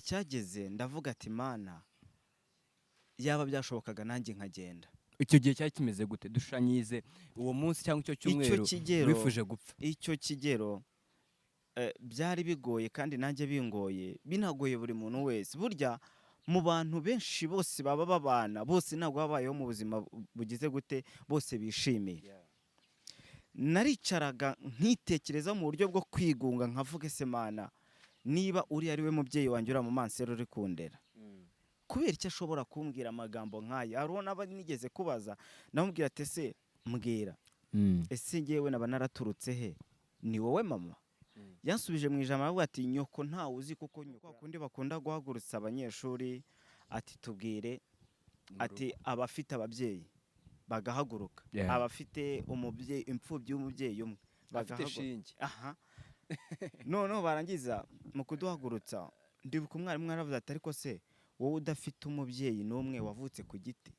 Cyageze ndavuga ati: "Mana, yaba byashobokaga nanjye nkagenda." Icyo gihe cyari kimeze gute? Dushushanyirize uwo munsi cyangwa icyo cyumweru Kigero wifuje gupfa. Icyo kigero byari bigoye, kandi nanjye bingoye, binagoye buri muntu wese. Burya mu bantu benshi bose baba babana, bose ntabwo babayeho mu buzima bugize gute, bose bishimiye. Naricaraga nkitekereza mu buryo bwo kwigunga, nkavuga: "Ese Mana, niba uri ari we mubyeyi wanjye, uriya mumansera uri kundera, kubera icyo ashobora kumbwira amagambo nk'aya?" Hari uwo naba nigeze kubaza, namubwira ati: "Ese mbwira, ese ngewe naba naraturutse he? Ni wowe mama?" Yansubije mu ijambo aravuga ati: "Nyoko ntawe uzi, kuko nyoko kundi bakunda guhagurutsa abanyeshuri ati tubwire ati abafite ababyeyi bagahaguruka, abafite umubyeyi, imfubyi y'umubyeyi umwe afite bagahaguruka." Shinge. Aha noneho barangiza mu kuduhagurutsa, ndibuka umwarimu yaravuze ati: "Ariko se wowe udafite umubyeyi n'umwe wavutse ku giti?"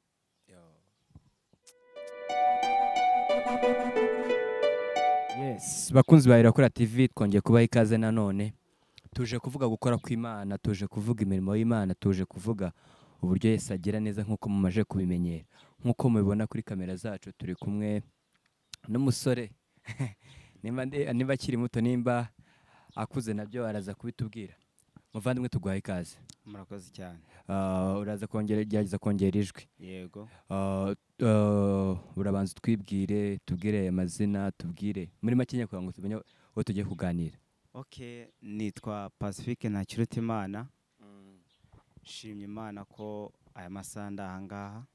Yes, bakunzi ba Irakora TV, twongeye kubaha ikaze nanone. Tuje kuvuga gukora kw'Imana, tuje kuvuga imirimo y'Imana, tuje kuvuga uburyo Yesu agira neza nk'uko mumaje kubimenyera. Nk'uko mubibona kuri kamera zacu, turi kumwe n'umusore, niba akiri muto, nimba akuze, nabyo araza kubitubwira. Muvandimwe, tuguhaye ikaze. Murakoze cyane. Uraza kongera, gerageza kongera ijwi. Yego. Urabanza utwibwire, tubwire amazina, tubwire muri make kugira ngo tumenye uwo tugiye kuganira. Ok, nitwa Pacifique Ntakirutimana. Nshimye Imana ko aya masaha ndi ahangaha.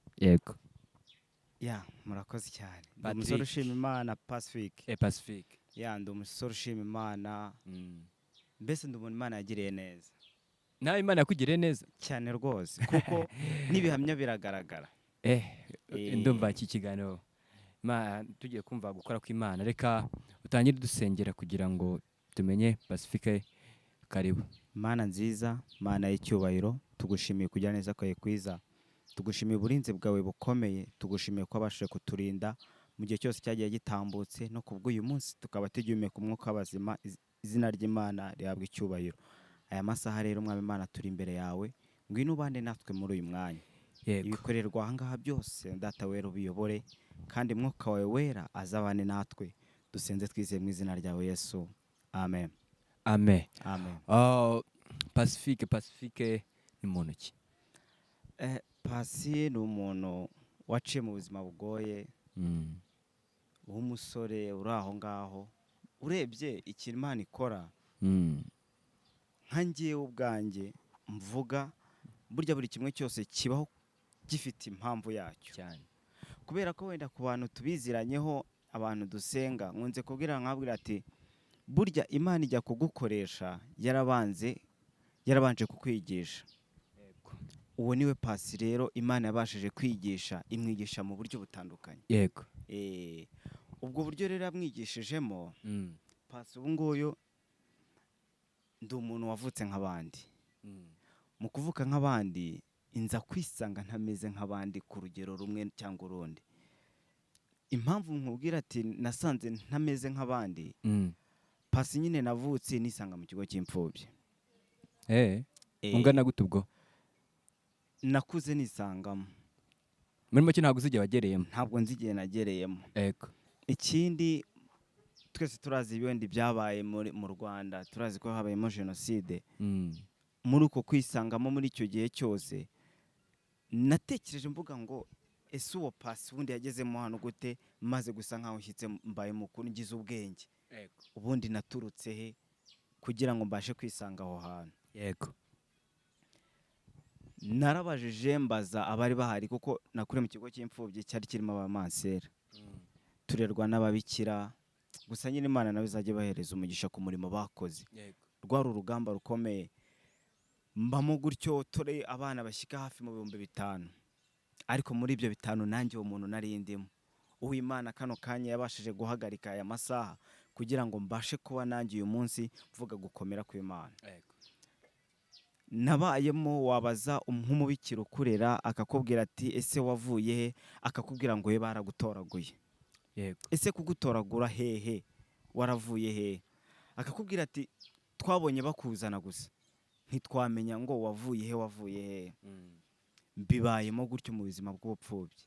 Ya, murakoze cyane. Ndi Patrick. umusore ushima Imana, Pacifique. Pacifique. Ya, ndi umusore ushima Imana. Mbese ndi umuntu Imana yagiriye neza. Nawe Imana yakugiriye neza? Cyane rwose, kuko n'ibihamya biragaragara. Ndumva iki kiganiro tugiye kumva gukora kw'Imana. Reka utangire dusengera kugira ngo tumenye Pacifique. Karibu. Mana nziza, Mana y'icyubahiro, tugushimiye kugira neza kwawe kwiza, tugushimiye uburinzi bwawe bukomeye, tugushimiye ko wabashije kuturinda mu gihe cyose cyagiye gitambutse, no kubw'uyu munsi tukaba tugihumeka umwuka w'abazima. Izina ry'Imana rihabwa icyubahiro. Aya masaha rero, Mwami Imana, turi imbere yawe, ngwino ubane natwe muri uyu mwanya. Ibikorerwa aha ngaha byose, Data wera, ubiyobore, kandi Mwuka wawe wera azabane natwe. Dusenze twizeye mu izina ryawe Yesu, amen. Amen. Amen. Oh, Pacifique, Pacifique ni muntu ki? Pasi ni umuntu waciye mu buzima bugoye, w'umusore uri aho ngaho. Urebye ikintu Imana ikora, nka njyewe ubwanjye mvuga, burya buri kimwe cyose kibaho gifite impamvu yacyo. Kubera ko wenda ku bantu tubiziranyeho, abantu dusenga, nkunze kubwira, nkabwira ati: "Burya Imana ijya kugukoresha yarabanje kukwigisha." Uwo niwe Pasi rero Imana yabashije kwigisha, imwigisha mu buryo butandukanye. Ubwo buryo rero yamwigishijemo, Pasi ubu nguyu ndi umuntu wavutse nk'abandi. Mu kuvuka nk'abandi, inza kwisanga ntameze nk'abandi ku rugero rumwe cyangwa urundi. Impamvu nkubwira ati nasanze ntameze nk'abandi, Pasi nyine navutse nisanga mu kigo cy'imfubyi. Ungana gute ubwo? Nakuze nisangamo. Muri make ntabwo uzi igihe wagereyemo? Ntabwo nzi igihe nagereyemo. Ikindi, twese turazi wenda ibyabaye mu Rwanda, turazi ko habayemo jenoside. Muri uko kwisangamo muri icyo gihe cyose, natekereje mvuga ngo: "Ese uwo Pasi ubundi yagezemo hano gute?" Maze gusa nkaho nshyitse, mbaye mukuru, ngize ubwenge, ubundi naturutse he kugira ngo mbashe kwisanga aho hantu? Narabajije, mbaza abari bahari, kuko nakuriye mu kigo cy'imfubyi cyari kirimo abamansera, turerwa n'ababikira. Gusa nyine Imana nawe izajya ibahereza umugisha ku murimo bakoze. Rwari urugamba rukomeye. Mbamo gutyo, tore abana bashyika hafi mu 5000, ariko muri ibyo 5 nanjye uwo muntu nari ndimo. Uwimana kano kanya yabashije guhagarika aya masaha kugira ngo mbashe kuba nanjye uyu munsi mvuga gukomera kw'Imana. Nabayemo, wabaza nk'umubikira ukurera, akakubwira ati: "Ese wavuye he?" Akakubwira ngo: "We baragutoraguye." Ese kugutoragura hehe? Waravuye hehe? Akakubwira ati: "Twabonye bakuzana gusa." Ntitwamenya ngo wavuye he, wavuye he. Bibayemo gutyo mu buzima bw'ubupfubyi.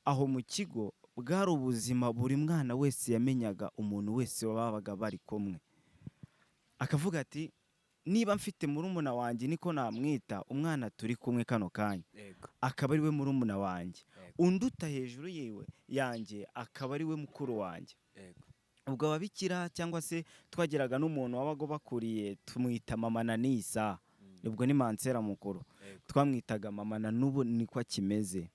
Aho mu kigo bwari ubuzima buri mwana wese yamenyaga umuntu wese babaga bari kumwe, akavuga ati: "Niba mfite murumuna wanjye, niko namwita, umwana turi kumwe kano kanya, akaba ari we murumuna wanjye, unduta hejuru yiwe yanjye akaba ari we mukuru wanjye." Ubwo ababikira cyangwa se twageraga n'umuntu wabaga bakuriye, tumwita mama na nisa, ubwo ni mansera mukuru. Twamwitaga mama, na n'ubu niko akimeze,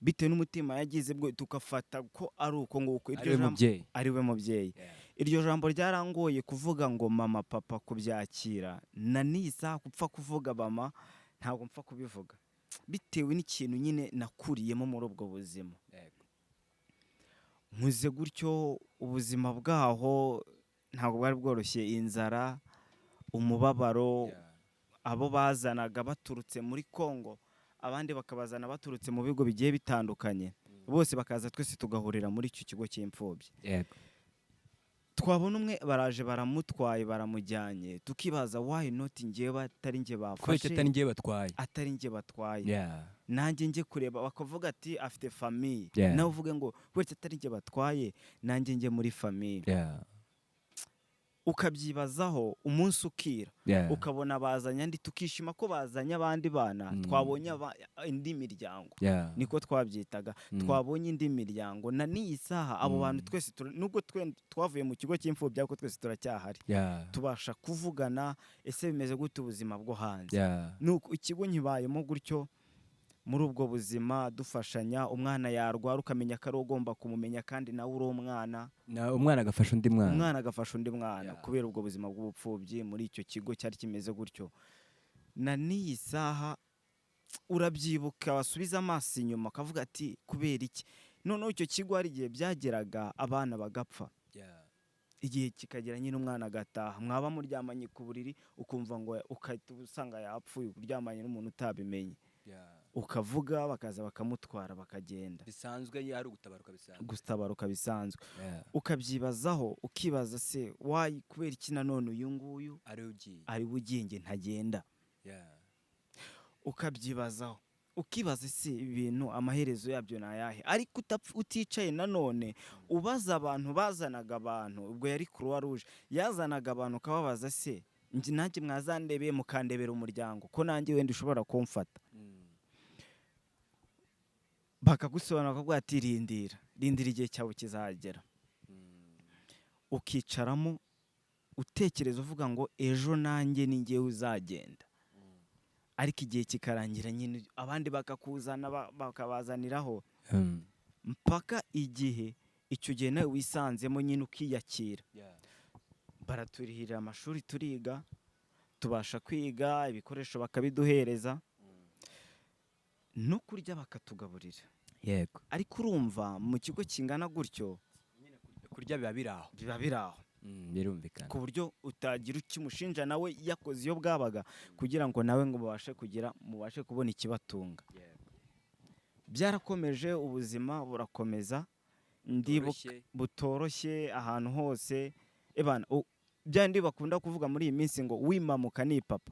bitewe n'umutima yagize bwo tugafata ko ari uko nguko. Ari we mubyeyi. Ari we mubyeyi. Iryo jambo ryarangoye kuvuga ngo mama, papa, kubyakira. Na nisa gupfa kuvuga mama ntabwo mpfa kubivuga, bitewe n'ikintu nyine nakuriyemo muri ubwo buzima. Nkuze gutyo, ubuzima bwaho ntabwo bwari bworoshye: inzara, umubabaro, abo bazanaga baturutse muri Congo, abandi bakabazana baturutse mu bigo bigiye bitandukanye, bose bakaza, twese tugahurira muri icyo kigo cy'imfubyi. Twabona umwe baraje baramutwaye, baramujyanye, tukibaza: why not njyewe, atari njye Kubera icyo bafashe? Atari njye batwaye. Atari njye batwaye. Nanjye njye kureba, bakavuga ati: "Afite famille." Nawe uvuge ngo: "Kubera atari njye batwaye, nanjye njye muri famille." Ukabyibazaho, umunsi ukira, ukabona bazanye andi, tukishima ko bazanye abandi bana. Twabonye indi miryango, niko twabyitaga. Twabonye indi miryango. Na n'iyi saha abo bantu twese nubwo twavuye mu kigo cy'imfubyi, ariko twese turacyahari, tubasha kuvugana: ese bimeze gute ubuzima bwo hanze? Nuko ikigo nkibayemo gutyo muri ubwo buzima, dufashanya. Umwana yarwara, ukamenya ko ari ugomba kumumenya kandi nawe uri umwana. Na umwana agafasha undi mwana. Umwana agafasha undi mwana, kubera ubwo buzima bw'ubupfubyi muri icyo kigo cyari kimeze gutyo. Na n'iyi saha urabyibuka, wasubiza amaso inyuma ukavuga ati: "Kubera iki?" Noneho icyo kigo hari igihe byageraga abana bagapfa. Igihe kikagera nyine umwana agataha, mwaba muryamanye ku buriri, ukumva ngo, ukahita usanga yapfuye, uryamanye n'umuntu utabimenye. Ukavuga, bakaza bakamutwara, bakagenda. Bisanzwe, ari ugutabaruka bisanzwe. Gutabaruka bisanzwe. Ukabyibazaho, ukibaza se why, kubera iki nanone uyu nguyu ari we ugiye, ari we ugiye, njye ntagenda? Ukabyibazaho, ukibaza: ese ibintu amaherezo yabyo ni ayahe? Ariko uticaye nanone ubaza abantu bazanaga abantu, ubwo yari Croix Rouge yazanaga abantu, ukababaza: se njye nanjye mwazandebeye, mukandebera umuryango, ko nanjye wenda ushobora kumfata? Bakagusobanura, bakavuga ati: "Rindira, rindira, igihe cyawe kizagera." Ukicaramo utekereza, uvuga ngo: "Ejo nanjye ni njyewe uzagenda." Ariko igihe kikarangira nyine, abandi bakakuzana, bakabazaniraho, mpaka igihe icyo gihe nawe wisanzemo nyine, ukiyakira. Baraturihirira amashuri, turiga, tubasha kwiga, ibikoresho bakabiduhereza, no kurya bakatugaburira. Ariko urumva mu kigo kingana gutyo, kurya biba biri aho. Biba biri aho. Birumvikana. Ku buryo utagira ukimushinja, nawe yakoze iyo bwabaga kugira ngo nawe ngo mubashe kugira, mubashe kubona ikibatunga. Byarakomeje, ubuzima burakomeza. Ndibuka Butoroshye. Butoroshye ahantu hose. Ebana bya bindi bakunda kuvuga muri iyi minsi ngo wimamuka ni papa.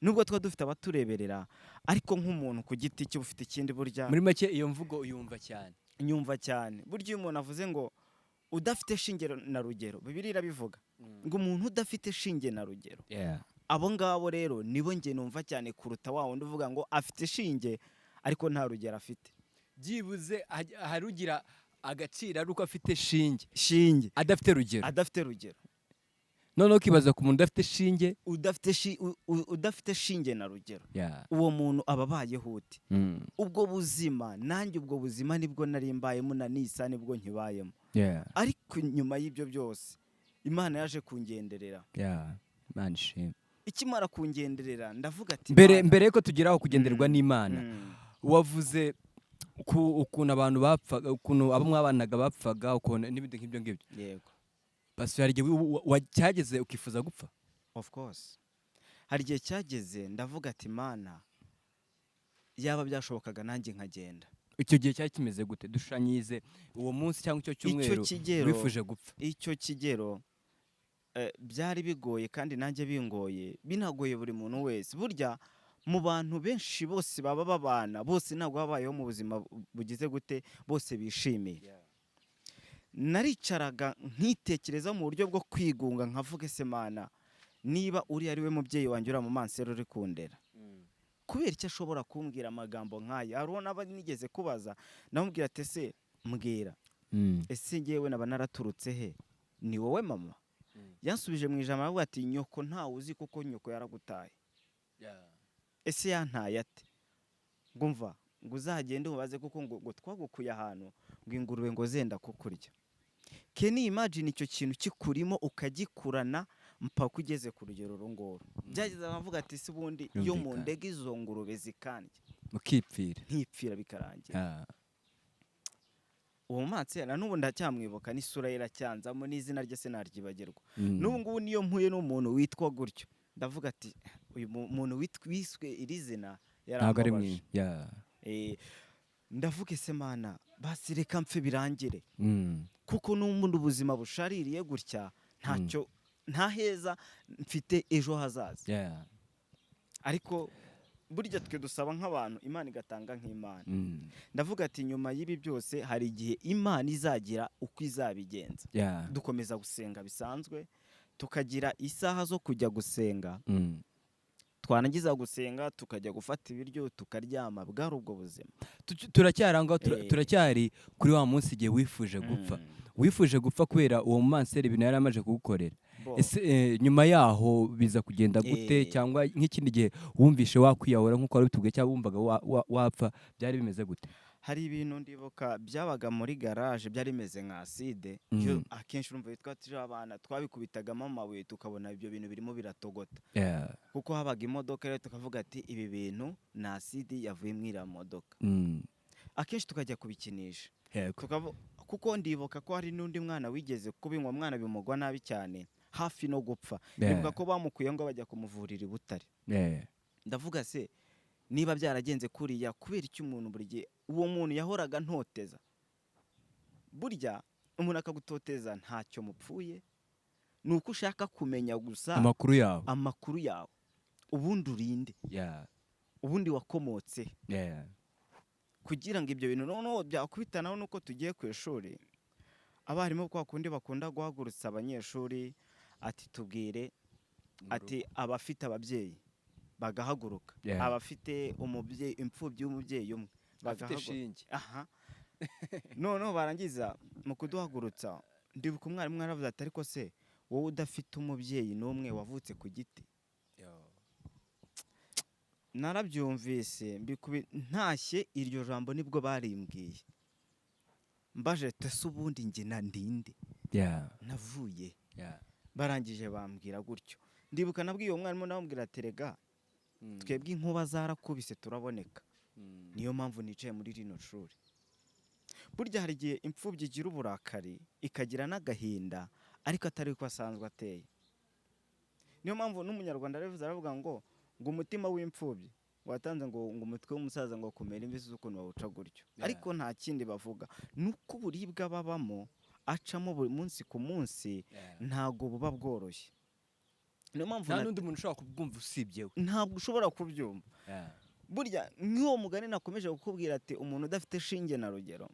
Nubwo tuba dufite abatureberera, ariko nk'umuntu ku giti cye ufite ikindi burya. Muri make iyo mvugo uyumva cyane. Nyumva cyane. Burya iyo umuntu avuze ngo udafite shinge na rugero, Bibiliya irabivuga ngo umuntu udafite shinge na rugero, abo ngabo rero nibo njye numva cyane kuruta wa wundi uvuga ngo afite shinge ariko nta rugero afite. Byibuze hari ugira agaciro ari uko afite shinge, shinge, adafite rugero. Adafite rugero. Noneho ukibaza ku muntu udafite shinge. Udafite shinge na rugero, uwo muntu aba abayeho ute? Ubwo buzima nanjye, ubwo buzima nibwo nari mbayemo, na nisa nibwo nkibayemo. Ariko nyuma y'ibyo byose Imana yaje kungenderera. Imana ishimwe. Ikimara kungenderera, ndavuga ati: Mbere "Mana." Mbere yuko tugeraho kugendererwa n'Imana, wavuze ku ukuntu abantu bapfaga, ukuntu abo mwabanaga bapfaga, ukuntu n'ibindi nk'ibyo ngibyo. Yego. Basi hari igihe cyageze ukifuza gupfa? Of course, hari igihe cyageze ndavuga ati: "Mana, yaba byashobokaga nanjye nkagenda." Icyo gihe cyari kimeze gute? Dushushanyirize uwo munsi cyangwa icyo cyumweru Icyo kigero wifuje gupfa. Icyo kigero Byari bigoye kandi nanjye bingoye, binagoye buri muntu wese. Burya mu bantu benshi bose baba babana, bose ntabwo babayeho mu buzima bugize gute, bose bishimiye. Naricaraga nkitekereza mu buryo bwo kwigunga, nkavuga: ese Mana, niba uriya ari we mubyeyi wanjye, uriya mumansera uri kundera, kubera icyo ashobora kumbwira amagambo nk'aya? Hari uwo naba nigeze kubaza, namubwira ati: ese mbwira, ese ngewe naba naraturutse he? Ni wowe mama? Yansubije mu ijambo aravuga ati: nyoko ntawe uzi, kuko nyoko yaragutaye. Ese yantaye ate? Ngo mva ngo uzagende umubaze, kuko ngo twagukuye ahantu ngo ingurube ngo zenda kukurya. Can you imagine icyo kintu kikurimo ukagikurana mpaka ugeze ku rugero uru nguru? Byageze abavuga ati: se ubundi iyo mu Byumvikana. ndege izo ngurube zikandya, Mukipfira. nkipfira bikarangira. Uwo mansera n'ubu ndacyamwibuka, n'isura ye iracyanzamo, n'izina rye sinaryibagirwa. N'ubu ngubu niyo mpuye n'umuntu witwa gutyo, ndavuga ati: uyu muntu wiswe iri zina Ntabwo ari yarambabaje. mwe. Ndavuga: ese Mana, basi reka mpfe birangire, kuko n'ubundi ubuzima bushaririye gutya, ntacyo, nta heza mfite ejo hazaza. Ariko burya twe dusaba nk'abantu, Imana igatanga nk'Imana. Ndavuga ati: nyuma y'ibi byose hari igihe Imana izagira uko izabigenza. Dukomeza gusenga bisanzwe, tukagira isaha zo kujya gusenga, twarangiza gusenga tukajya gufata ibiryo, tukaryama. Bwari ubwo buzima. Turacyari aho ngaho, turacyari kuri wa munsi igihe wifuje gupfa. Wifuje gupfa kubera uwo mumanseri, ibintu yari amaze kugukorera. Bo. Ese nyuma yaho biza kugenda gute? Cyangwa nk'ikindi gihe wumvishe wakwiyahura nk'uko wari ubitubwiye, cyangwa wumvaga wapfa, byari bimeze gute? Hari ibintu ndibuka byabaga muri garaje, byari bimeze nka acide. Iyo akenshi urumva twa turi abana, twabikubitagamo amabuye, tukabona ibyo bintu birimo biratogota, kuko habaga imodoka. Rero tukavuga ati: ibi bintu ni acide yavuye muri iriya modoka. Akenshi tukajya kubikinisha. Kuko ndibuka ko hari n'undi mwana wigeze kubinywa, mwana bimugwa nabi cyane, hafi no gupfa. Ndibuka ko bamukuye ngo bajya kumuvurira i Butare. Ndavuga: se niba byaragenze kuriya, kubera icyo umuntu buri gihe uwo muntu yahoraga ntoteza? Burya umuntu akagutoteza ntacyo mupfuye, ni uko ushaka kumenya gusa amakuru yawe. Amakuru yawe, ubundi urinde, ubundi wakomotse, kugira ngo ibyo bintu noneho byakubitanaho nuko tugiye ku ishuri, abarimu kwa kundi bakunda guhagurutsa abanyeshuri ati: tubwire, ati abafite ababyeyi bagahaguruka, abafite umubyeyi, imfubyi y'umubyeyi umwe Afite bagahaguruka. shinge. Aha noneho barangiza mu kuduhagurutsa, ndibuka umwarimu yaravuze ati: ariko se wowe udafite umubyeyi n'umwe wavutse ku giti? Narabyumvise ntashye, iryo jambo nibwo barimbwiye. Mbaje ese ubundi njye na ndinde, navuye? Barangije bambwira gutyo. Ndibuka nabwiye uwo mwarimu, namubwira ati: rega twebwe inkuba zarakubise turaboneka, niyo mpamvu nicaye muri rino shuri. Burya hari igihe imfubyi igira uburakari, ikagira n'agahinda, ariko atari ko asanzwe ateye. Niyo mpamvu n'Umunyarwanda arabivuze, aravuga ngo umutima w'imfubyi watanze ngo umutwe w'umusaza ngo kumera imvi z'ukuntu bawuca gutyo. Ariko nta kindi bavuga, ni uko uburibwe babamo, acamo buri munsi ku munsi, ntabwo buba bworoshye. Niyo mpamvu Nta n'undi muntu ushobora kubwumva usibye we. Ntabwo ushobora kubyumva. Burya nk'uwo mugani nakomeje kukubwira ati: umuntu udafite shinge na rugero.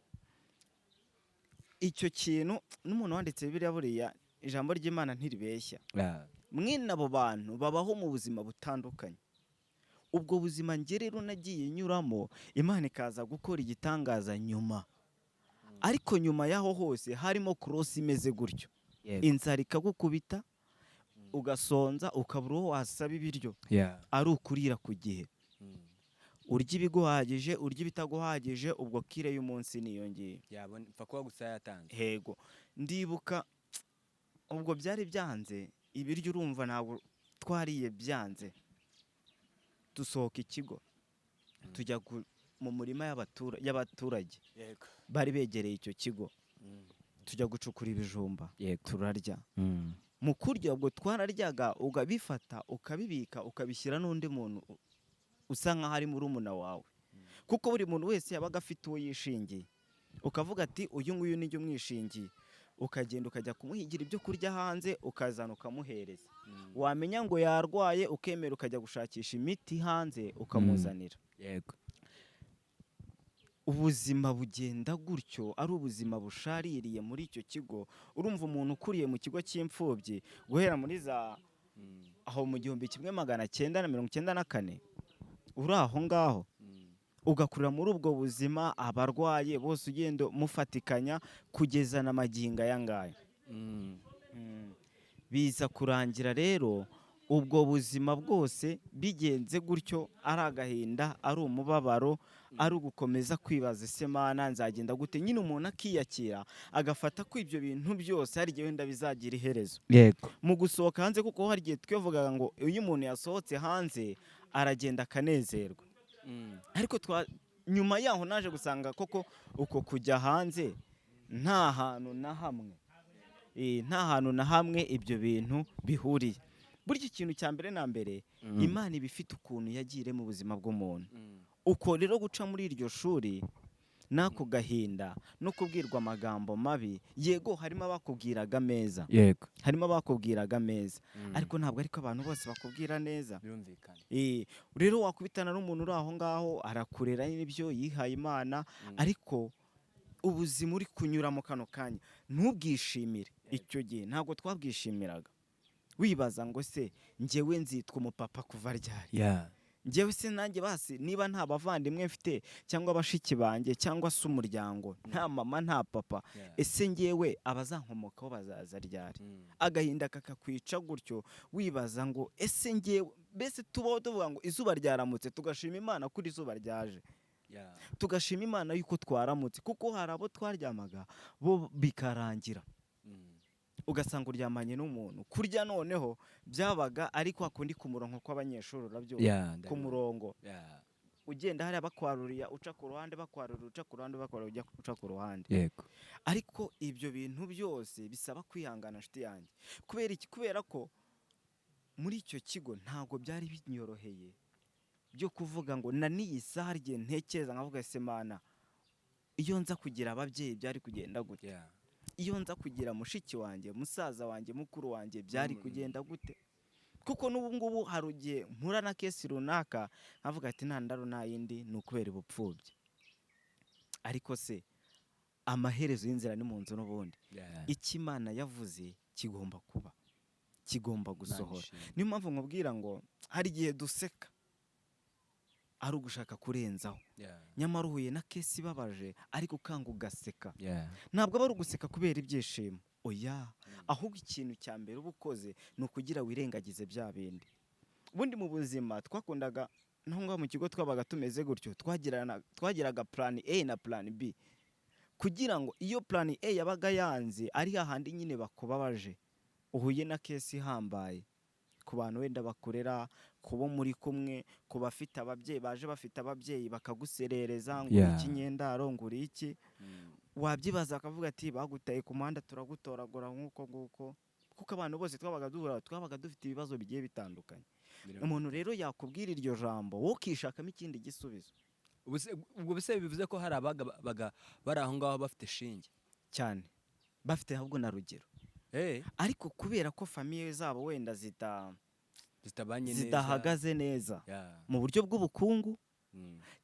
Icyo kintu n'umuntu wanditse Bibiliya, buriya ijambo ry'Imana ntiribeshya. Mwene abo bantu babaho mu buzima butandukanye. Ubwo buzima njye rero nagiye nyuramo, Imana ikaza gukora igitangaza nyuma. Ariko nyuma y'aho hose harimo korosi imeze gutyo, inzara ikagukubita, ugasonza, ukabura uwo wasaba ibiryo, ari ukurira ku gihe, urya ibiguhagije, urya ibitaguhagije, ubwo kire y'umunsi niyo ngiyo. Yabona ipfa kuba gusa yatanze. Hego, ndibuka ubwo byari byanze ibiryo, urumva ntabwo twariye, byanze, dusohoka ikigo tujya mu murima y'abaturage bari begereye icyo kigo, tujya gucukura ibijumba, turarya. Mu kurya ubwo twararyaga, ukabifata ukabibika, ukabishyira n'undi muntu usa nkaho ari murumuna wawe, kuko buri muntu wese yabaga afite uwo yishingiye, ukavuga ati: uyu nguyu nijye umwishingiye. Ukagenda ukajya kumuhigira ibyo kurya hanze, ukazana ukamuhereza. Wamenya ngo yarwaye, ukemera ukajya gushakisha imiti hanze ukamuzanira. Ubuzima bugenda gutyo, ari ubuzima bushaririye muri icyo kigo. Urumva, umuntu ukuriye mu kigo cy'imfubyi guhera muri za aho mu 1994, uri aho ngaho, ugakurira muri ubwo buzima, abarwaye bose ugenda mufatikanya kugeza na magingo aya ngaya. Biza kurangira rero ubwo buzima bwose bigenze gutyo, ari agahinda, ari umubabaro, ari ugukomeza kwibaza: "Ese Mana, nzagenda gute?" Nyine umuntu akiyakira, agafata ko ibyo bintu byose hari igihe wenda bizagira iherezo. Mu gusohoka hanze, kuko hari igihe twivugaga ngo iyo umuntu yasohotse hanze aragenda akanezerwa, ariko nyuma yaho naje gusanga koko uko kujya hanze nta hantu na hamwe, nta hantu na hamwe ibyo bintu bihuriye. Burya ikintu cya mbere na mbere, Imana iba ifite ukuntu yagiye mu buzima bw'umuntu. Uko rero guca muri iryo shuri n'ako gahinda no kubwirwa amagambo mabi, yego harimo abakubwiraga meza, harimo abakubwiraga meza, ariko ntabwo ariko abantu bose bakubwira neza. Birumvikana. Rero wakubitana n'umuntu uri aho ngaho arakurera n'ibyo yihaye Imana, ariko ubuzima uri kunyuramo kano kanya ntubwishimire. Icyo gihe ntabwo twabwishimiraga, wibaza ngo: "Se njyewe nzitwa umupapa kuva ryari? Njyewe se nanjye basi niba nta bavandimwe mfite cyangwa bashiki banjye cyangwa se umuryango, nta mama, nta papa, ese njyewe abazankomokaho bazaza ryari?" Agahinda kakakwica gutyo, wibaza ngo: "Ese njyewe?" Mbese tubaho tuvuga ngo izuba ryaramutse, tugashima Imana ko izuba ryaje, tugashima Imana yuko twaramutse, kuko hari abo twaryamaga bo bikarangira. Ugasanga uryamanye n'umuntu, kurya noneho byabaga ari kwa kundi ku murongo kw'abanyeshuri, urabyumva, ku murongo, ugenda hariya bakwaruriya uca ku ruhande, bakwarurira uca ku ruhande, bakwarurira ujya uca ku ruhande. Ariko ibyo bintu byose bisaba kwihangana, nshuti yanjye. Kubera iki? Kubera ko muri icyo kigo ntabwo byari binyoroheye byo kuvuga ngo na n'iyi saha igihe ntekereza nkavuga: "Ese Mana, iyo nza kugira ababyeyi byari kugenda gute? Iyo nza kugira mushiki wanjye, musaza wanjye, mukuru wanjye, byari kugenda gute?" Kuko n'ubu ngubu hari igihe mpura na case runaka nkavuga ati: "Nta ndaro, nta yindi, ni ukubera ubupfubyi." Ariko se amaherezo y'inzira ni mu nzu n'ubundi. Icyo Imana yavuze kigomba kuba, kigomba gusohora. Ishimwe. Niyo mpamvu nkubwira ngo hari igihe duseka ari ugushaka kurenzaho, nyamara uhuye na case ibabaje ariko ukanga ugaseka. Ntabwo aba ari uguseka kubera ibyishimo, oya, ahubwo ikintu cya mbere uba ukoze ni ukugira wirengagize bya bindi. Ubundi mu buzima twakundaga, naho ngaho mu kigo twabaga tumeze gutyo, twagiraga plan A na plan B, kugira ngo iyo plan A yabaga yanze, ari hahandi nyine bakubabaje, uhuye na case ihambaye ku bantu wenda bakorera, ku bo muri kumwe, ku bafite ababyeyi baje bafite ababyeyi bakaguserereza ngo uri ikinyendaro, ngo uri iki. Wabyibaza bakavuga ati: "Bagutaye ku muhanda, turagutoragura nk'uko nguko." Kuko abantu bose twabaga duhura twabaga dufite ibibazo bigiye bitandukanye. Umuntu rero yakubwira iryo jambo, wowe ukishakamo ikindi gisubizo. Ubwo bise bivuze ko hari abaga bari aho ngaho bafite shinge? Cyane, bafite ahubwo na rugero, ariko kubera ko famille zabo wenda zitabanye neza, zidahagaze neza mu buryo bw'ubukungu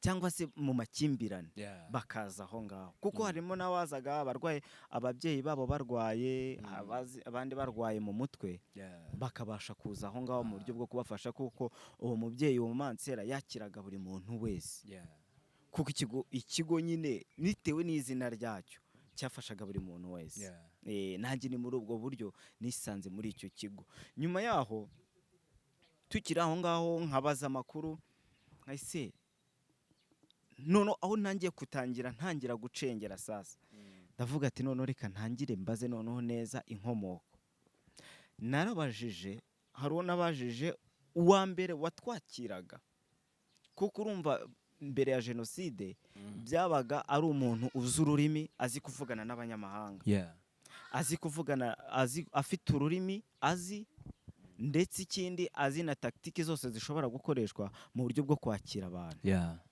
cyangwa se mu makimbirane, bakaza aho ngaho, kuko harimo n'abazaga barwaye, ababyeyi babo barwaye, abandi barwaye mu mutwe, bakabasha kuza aho ngaho mu buryo bwo kubafasha, kuko uwo mubyeyi, uwo mumansera yakiraga buri muntu wese, kuko ikigo nyine bitewe n'izina ryacyo cyafashaga buri muntu wese. Nanjye ni muri ubwo buryo nisanze muri icyo kigo. Nyuma yaho tukiri aho ngaho, nkabaza amakuru nkahise none aho ntangiye kutangira ntangira gucengera. Sasa ndavuga ati: "Noneho reka ntangire mbaze noneho neza inkomoko." Narabajije, hari uwo nabajije uwa mbere watwakiraga, kuko urumva mbere ya jenoside byabaga ari umuntu uzi ururimi, azi kuvugana n'abanyamahanga, azi kuvugana, azi, afite ururimi azi, ndetse ikindi azi na tactique zose zishobora gukoreshwa mu buryo bwo kwakira abantu,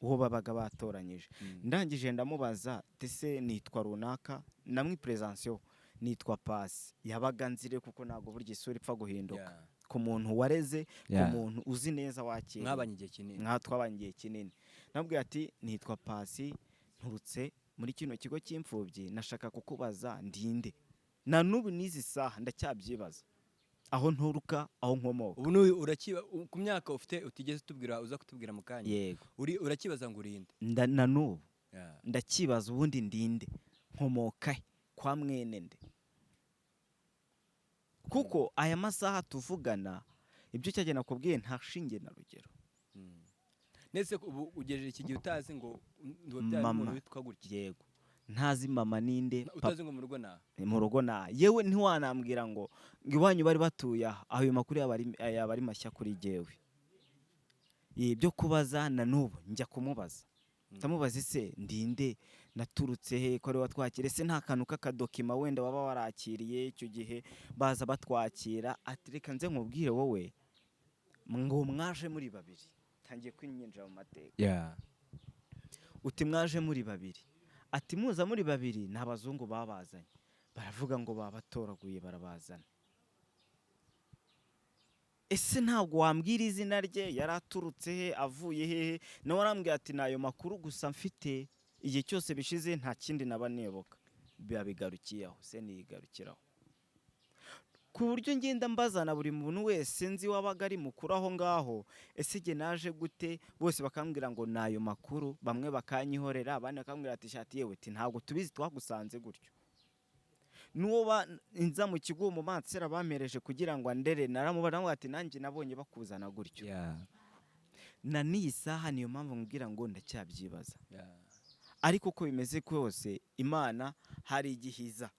uwo babaga batoranyije. Ndangije ndamubaza: "Tese nitwa runaka," namwiperezansiyo, Nitwa Pasi. Yabaga nzire, kuko ntabwo burya isura ipfa guhinduka ku muntu wareze, ku muntu uzi neza wakiriye. Mwabanye igihe kinini. Nka twabanye igihe kinini. Nabwiye ati: "Nitwa Pasi, nturutse muri kino kigo cy'imfubyi, nashaka kukubaza ndinde." Na n'ubu n'izi saha ndacyabyibaza, aho nturuka, aho nkomoka. Ubu ku myaka ufite utigeze utubwira, uza kutubwira mu kanya, Yego. uri urakibaza ngo urinde? Na n'ubu ndakibaza, ubundi ndinde, nkomoka he, kwa mwene nde? Kuko aya masaha tuvugana, ibyo cyagenda nakubwiye nta shinge na rugero. Ndetse ubu ugejeje iki gihe utazi ngo wabyaye Mama. umuntu witwa gutya? Yego, ntazi mama ninde, papa. Utazi ngo mu rugo naha? Mu rugo na yewe, ntiwanambwira ngo iwanyu bari batuye aha, ayo makuru yaba ari mashya kuri jyewe. Ibyo kubaza, na n'ubu njya kumubaza, ndamubaza: "Ese ndinde, naturutse he, ko ari watwakira? Ese nta kantu k'akadocument wenda waba warakiriye icyo gihe baza batwakira?" Ati: "Reka nze nkubwire wowe ngo mwaje muri babiri." Tangiye kwinjira mu mateka. Uti: "Mwaje muri babiri." Ati: "Muza muri babiri, ni abazungu babazanye, baravuga ngo babatoraguye barabazana. Ese ntabwo wambwira izina rye, yari aturutse he, avuye hehe?" Nawe arambwira ati: "Ni ayo makuru gusa mfite, igihe cyose bishize nta kindi naba nibuka." Biba bigarukiye aho, se niyigarukiraho, ku buryo ngenda mbazana buri muntu wese nzi wabaga ari mukuru aho ngaho: "Ese jye naje gute?" Bose bakambwira ngo ni ayo makuru. Bamwe bakanyihorera, abandi bakambwira ati: "Shati yewe," ati: "ntabwo tubizi, twagusanze gutyo." N'uwo nza mu kigo, mu mansera bampereje kugira ngo andere, naramubona, namubwira ati: "Nanjye nabonye bakuzana gutyo." Na n'iyi saha niyo mpamvu nkubwira ngo ndacyabyibaza. Ariko uko bimeze kose, Imana hari igihe iza,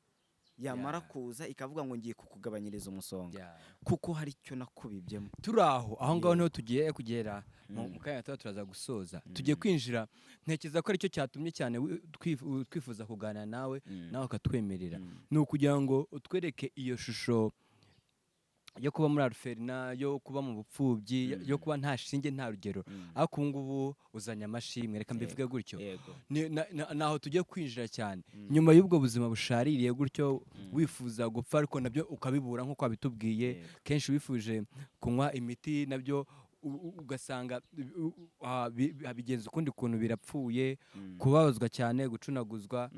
yamara kuza ikavuga ngo: "Ngiye kukugabanyiriza umusonga, kuko hari icyo nakubibyemo." Turi aho ngaho niho tugiye kugera mu kanya gato, turaza gusoza, tugiye kwinjira. Ntekereza ko aricyo cyatumye cyane twifuza kuganira nawe, nawe ukatwemerera, ni ukugira ngo utwereke iyo shusho yo kuba muri orphelinat, yo kuba mu bupfubyi, yo kuba nta shinge nta rugero, ariko ubu ngubu uzanye amashimwe, reka mbivuge gutyo. Yego. Naho tugiye kwinjira cyane, nyuma y'ubwo buzima bushaririye gutyo, wifuza gupfa ariko nabyo ukabibura nk'uko wabitubwiye. Kenshi wifuje kunywa imiti, nabyo ugasanga bigenza ukundi kuntu, birapfuye, kubabazwa cyane, gucunaguzwa.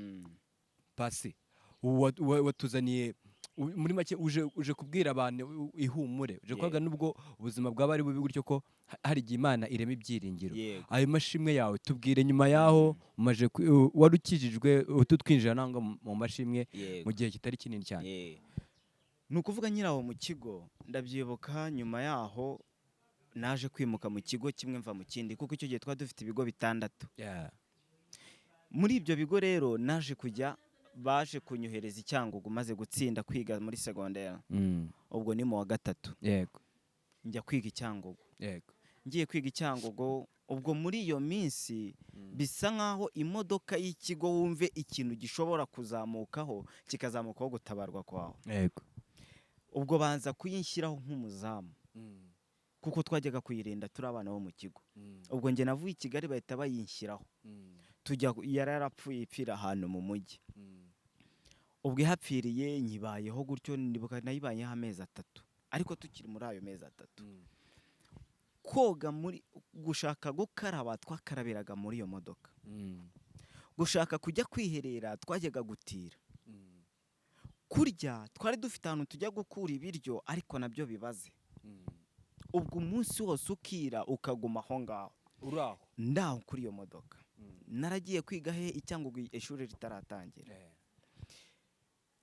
Pasi watuzaniye muri make uje kubwira abantu ihumure, uje kuvuga nubwo ubuzima bwaba ari bubi gutyo, ko hari igihe Imana irema ibyiringiro. Ayo mashimwe yawe tubwire, nyuma yaho umaje wari ukijijwe, utwinjira nangwa mu mashimwe mu gihe kitari kinini cyane. Ni ukuvuga nyiri aho mu kigo, ndabyibuka, nyuma yaho naje kwimuka mu kigo kimwe mva mu kindi, kuko icyo gihe twari dufite ibigo 6. Muri ibyo bigo rero naje kujya, baje kunyohereza i Cyangugu maze gutsinda kwiga muri segonderi. Ubwo ni mu wa gatatu. Njya kwiga i Cyangugu. Ngiye kwiga i Cyangugu, ubwo muri iyo minsi bisa nkaho imodoka y'ikigo, wumve ikintu gishobora kuzamukaho, kikazamukaho gutabarwa kwawe. Ubwo banza kuyinshyiraho nk'umuzamu, kuko twajyaga kuyirinda turi abana bo mu kigo. Ubwo njye navuye i Kigali, bahita bayinshyiraho, tujya. Yari yarapfuye, ipfira ahantu mu mujyi. Ubwo ihapfiriye, nyibayeho gutyo, nibuka nayibayeho amezi 3. Ariko tukiri muri ayo mezi 3, koga muri, gushaka gukaraba, twakarabiraga muri iyo modoka. Gushaka kujya kwiherera, twajyaga gutira. Kurya, twari dufite ahantu tujya gukura ibiryo, ariko nabyo bibaze. Ubwo umunsi wose ukira ukaguma aho ngaho. Uri aho? Ndaho kuri iyo modoka. Naragiye kwiga he? I Cyangugu, ishuri ritaratangira.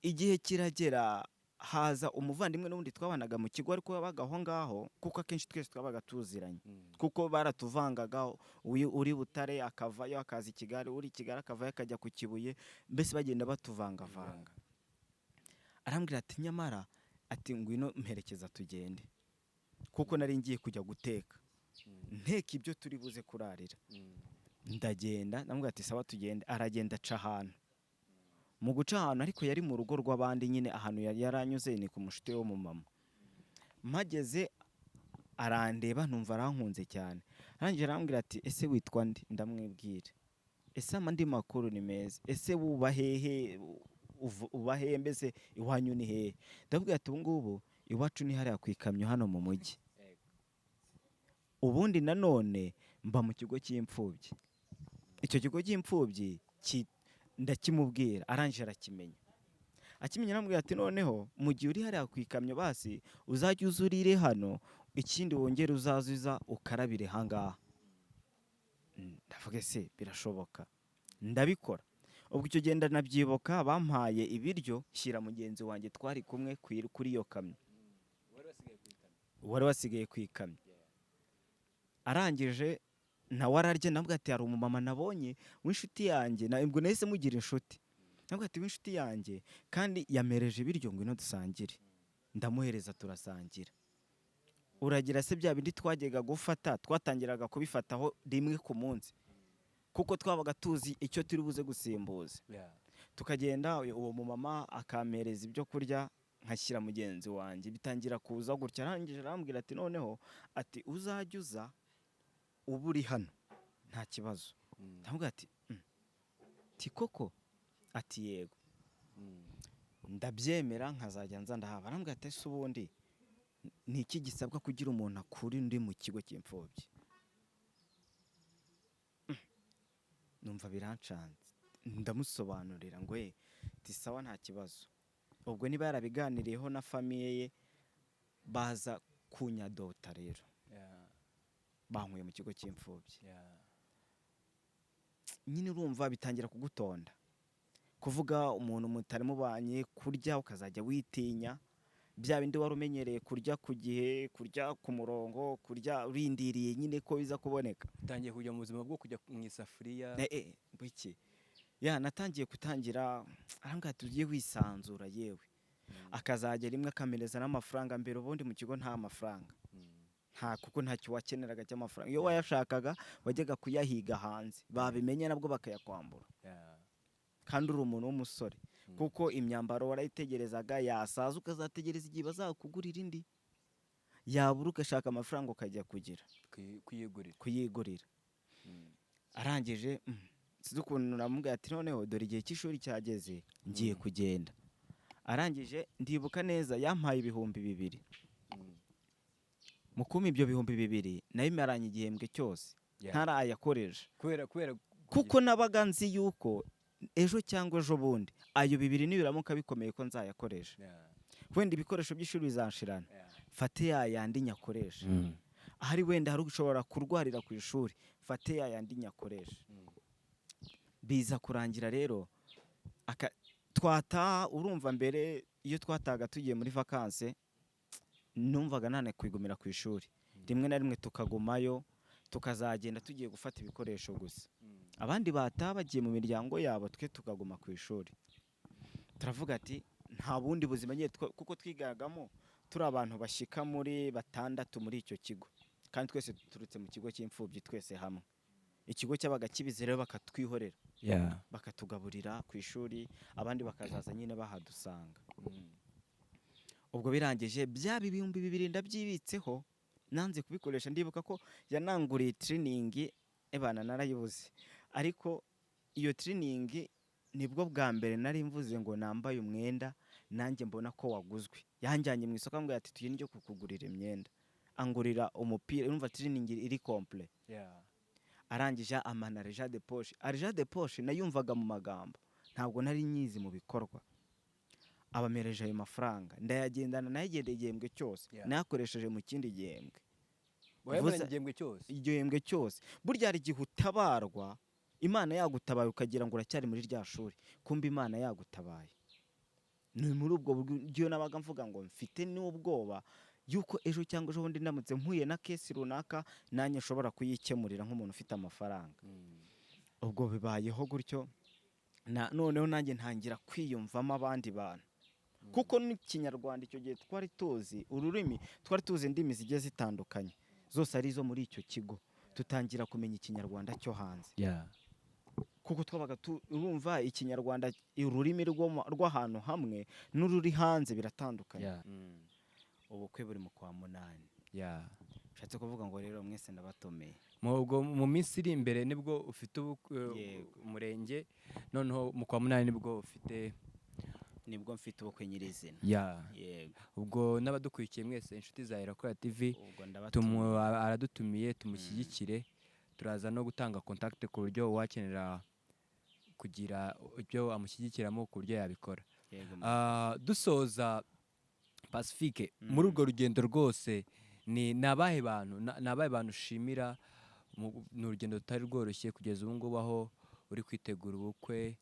Igihe kiragera, haza umuvandimwe n'ubundi twabanaga mu kigo, ariko yabaga aho ngaho, kuko akenshi twese twabaga tuziranye, kuko baratuvangaga, uri Butare akavayo akaza i Kigali, uri i Kigali akavayo akajya ku Kibuye, mbese bagenda batuvangavanga. Arambwira ati: "Nyamara," ati, "ngwino mperekeza tugende," kuko nari ngiye kujya guteka, nteka ibyo turi buze kurarira. Ndagenda, ndamubwira ati: "Sawa, tugende." Aragenda, aca ahantu, mu guca ahantu, ariko yari mu rugo rw'abandi nyine, ahantu yari yaranyuze ni ku mushuti we w'umumama. Mpageze arandeba, numva arankunze cyane. Arangije arambwira ati: "Ese witwa nde?" Ndamwibwira. "Ese andi makuru ni meza? Ese wuba hehe?" Uba hehe mbese? Iwanyu ni hehe?" Ndabwira ati: "Ubu ngubu iwacu ni hariya ku ikamyo hano mu mujyi. Ubundi nanone mba mu kigo cy'imfubyi." Icyo kigo cy'imfubyi ndakimubwira, arangije arakimenya. Akimenya aramubwira ati: "Noneho mu gihe uri hariya ku ikamyo, basi uzajya uza urire hano, ikindi wongere uzaze uza ukarabire ahangaha." Ndavuga: "Ese birashoboka?" Ndabikora. Ubwo icyo gihe ndanabyibuka, bampaye ibiryo shyira mugenzi wanjye twari kumwe kuri iyo kamyo, wari wasigaye ku ikamyo. Arangije nawe ararya. Navuga ati: "Hari umumama nabonye w'inshuti yanjye." Ubwo nahise mugira inshuti. Navuga ati: "W'inshuti yanjye kandi yamereje ibiryo, ngwino dusangire." Ndamuhereza, turasangira. Uragira se bya bindi twajyaga gufata, twatangiraga kubifataho rimwe ku munsi, kuko twabaga tuzi icyo turi buze gusimbuza. Tukagenda, uwo mumama akampereza ibyo kurya, nkashyira mugenzi wanjye. Bitangira kuza gutya. Arangije arambwira ati: "Noneho," ati, "uzajya uza uba uri hano, nta kibazo." Ndamubwira ati: Ti koko?" Ati: "Yego." Ndabyemera, nkazajya nza ndahaba. Arambwira ati: "Ese ubundi ni iki gisabwa kugira umuntu akure undi mu kigo cy'imfubyi?" Numva birancanze. Ndamusobanurira ngo ye ti sawa, nta kibazo. Ubwo niba yarabiganiriyeho na famille ye, baza kunyadota rero, bankuye mu kigo cy'imfubyi. Nyine urumva bitangira kugutonda, kuvuga umuntu mutari mubanye, kurya ukazajya witinya, bya bindi wari umenyereye kurya ku gihe, kurya ku murongo, kurya urindiriye nyine ko biza kuboneka. Utangiye kujya mu buzima bwo kujya mu isafuriya. Biki ya natangiye gutangira. Arambwira ati: "Ugiye wisanzura yewe." Akazajya rimwe akamereza n'amafaranga. Mbere ubundi mu kigo nta mafaranga, nta, kuko ntacyo wakeneraga cy'amafaranga. Iyo wayashakaga wajyaga kuyahiga hanze, babimenya nabwo bakayakwambura, kandi uri umuntu w'umusore, kuko imyambaro warayitegerezaga, yasaza ukazategereza igihe bazakugurira indi, yabura ugashaka amafaranga ukajya kugira Kuyigurira. kuyigurira. Arangije, sinzi ukuntu namubwiye ati: "Noneho dore igihe cy'ishuri cyageze, ngiye kugenda." Arangije ndibuka neza yampaye 2000. Mu kumpa ibyo 2000, nabimaranye igihembwe cyose ntarayakoresha. Kubera Kuko nabaga nzi yuko ejo cyangwa ejo bundi ayo bibiri nibiramuka bikomeye ko nzayakoresha. Wenda ibikoresho by'ishuri bizanshirana, fate ya yandi nyakoresha. Ahari wenda hari ushobora kurwarira ku ishuri, fate ya yandi nyakoresha. Biza kurangira rero twataha. Urumva mbere iyo twatahaga tugiye muri vacances, numvaga nane kwigumira ku ishuri, rimwe na rimwe tukagumayo, tukazagenda tugiye gufata ibikoresho gusa. Abandi bataha bagiye mu miryango yabo, twe tukaguma ku ishuri. Turavuga ati nta bundi buzima nyine, kuko twigagamo turi abantu bashyika muri batandatu muri icyo kigo, kandi twese duturutse mu kigo cy'imfubyi twese hamwe. Ikigo cyabaga kibizi rero, bakatwihorera, bakatugaburira ku ishuri, abandi bakazaza nyine bahadusanga. Ubwo birangije, byaba 2000 ndabyibitseho, nanze kubikoresha. Ndibuka ko yananguriye training, ebana narayibuze, ariko iyo training nibwo bwa mbere nari mvuze ngo nambaye umwenda nanjye mbona ko waguzwe. Yanjyanye mu isoko, ambwira ati: "Tugende njye kukugurira imyenda." Angurira umupira, urumva training iri complet. Arangije amana argent de poche. Argent de poche nayumvaga mu magambo, ntabwo nari nyizi mu bikorwa. Abamereje ayo mafaranga, ndayagendana, nayagendeye igihembwe cyose. Nayakoresheje mu kindi gihembwe. Wayamaranye igihembwe cyose? Igihembwe cyose. Burya hari igihe utabarwa, Imana yagutabaye, ukagira ngo uracyari muri rya shuri, kumbe Imana yagutabaye. Ni muri ubwo buryo nabaga mvuga ngo mfite n'ubwoba yuko ejo cyangwa ejo bundi ndamutse mpuye na case runaka, nanjye nshobora kuyikemurira nk'umuntu ufite amafaranga. Ubwo bibayeho gutyo, na noneho nanjye ntangira kwiyumvamo abandi bantu, kuko n'Ikinyarwanda icyo gihe twari tuzi ururimi, twari tuzi indimi zigiye zitandukanye zose ari izo muri icyo kigo. Tutangira kumenya Ikinyarwanda cyo hanze, kuko twabaga urumva Ikinyarwanda, ururimi rw'ahantu hamwe n'ururi hanze biratandukanye. Ubukwe buri mu kwa munani. Nshatse kuvuga ngo rero mwese ndabatomeye. Ubwo mu minsi iri imbere nibwo ufite ubukwe? Yego. Umurenge, noneho mu kwa munani nibwo ufite. Nibwo mfite ubukwe nyirizina. Yego. Ubwo n'abadukurikiye mwese, inshuti za Irakora TV, Ubwo ndabatumiye. Aradutumiye, tumushyigikire. Turaza no gutanga contact ku buryo uwakenera kugira ibyo amushyigikiramo ku buryo yabikora. Yego. Dusoza, Pacifique, muri urwo rugendo rwose ni abahe bantu ushimira? Ni urugendo rutari rworoshye kugeza ubu ngubu aho uri kwitegura ubukwe.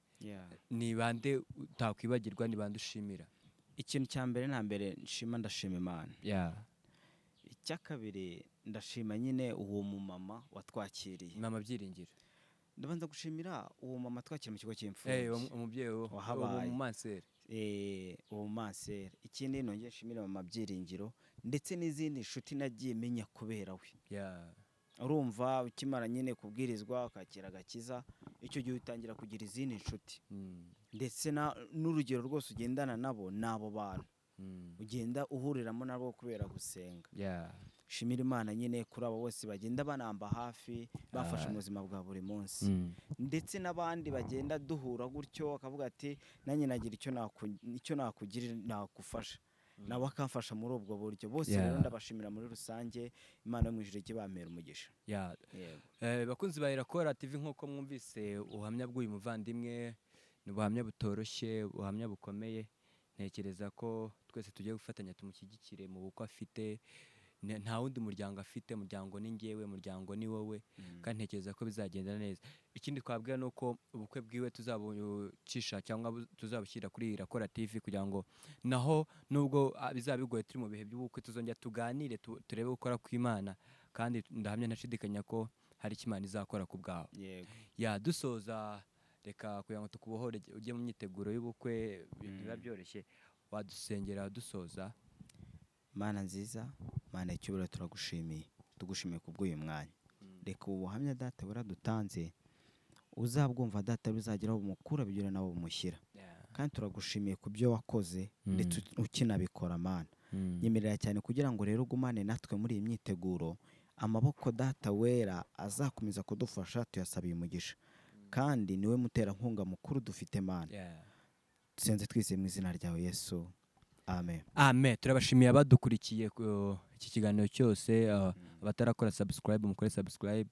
Ni bande utakwibagirwa? Ni bande ushimira? Ikintu cya mbere na mbere nshima, ndashima Imana. Icya kabiri, ndashima nyine uwo mumama watwakiriye. Mama Byiringiro. Ndabanza gushimira uwo mama twakiriye mu kigo cy'imfubyi. Umubyeyi Wahabaye. Mu manseri. Uwo manseri. Ikindi, nongeye nshimire mama Byiringiro ndetse n'izindi nshuti nagiye menya kubera we. Urumva, ukimara nyine kubwirizwa ukakira agakiza, icyo gihe utangira kugira izindi nshuti, ndetse n'urugero rwose ugendana nabo ni abo bantu ugenda uhuriramo nabo kubera gusenga. Shimira Imana nyine kuri abo bose bagenda banamba hafi, bafasha mu buzima bwa buri munsi, ndetse n'abandi bagenda duhura gutyo bakavuga ati: "Nanjye nagira icyo nakugirira, nakufasha," nabo akamfasha muri ubwo buryo bose. Rero ndabashimira muri rusange. Imana yo mu ijuru ijye bampera umugisha. Yego. Bakunzi ba Irakora TV, nk'uko mwumvise ubuhamya bw'uyu muvandimwe, ni ubuhamya butoroshye, ubuhamya bukomeye. Ntekereza ko twese tugiye gufatanya tumushyigikire mu bukwe afite. Nta wundi muryango afite, umuryango ni njyewe, umuryango ni wowe, kandi ntekereza ko bizagenda neza. Ikindi twabwira ni uko ubukwe bwiwe tuzabucisha cyangwa tuzabushyira kuri Irakora TV, kugira ngo naho nubwo bizaba bigoye turi mu bihe by'ubukwe, tuzongera tuganire, turebe gukora kw'Imana, kandi ndahamya ntashidikanya ko hari icyo Imana izakora ku bwawe. Yego. Ya, dusoza, reka kugira ngo tukubohore ujye mu myiteguro y'ubukwe, biba byoroshye, wadusengera dusoza. Mana nziza, Mana y'icyubahiro, turagushimiye, tugushimiye kubw'uyu mwanya. Reka ubu buhamya, Data buradutanze, uzabwumva, Data, buzagera aho bumukura bigira nawe bumushyira. Kandi turagushimiye ku byo wakoze ndetse ukinabikora, Mana. Nyemerera cyane kugira ngo rero ugumane natwe muri iyi myiteguro. Amaboko, Data wera, azakomeza kudufasha, tuyasabiye umugisha, kandi niwe muterankunga mukuru dufite, Mana. Dusenze twizeye mu izina ryawe Yesu, amen. Amen. Turabashimiye abadukurikiye ku iki kiganiro cyose. Abatarakora subscribe, mukore subscribe,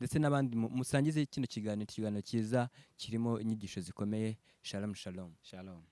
ndetse n'abandi musangize kino kiganiro, ikiganiro cyiza kirimo inyigisho zikomeye. Shalom, shalom. Shalom.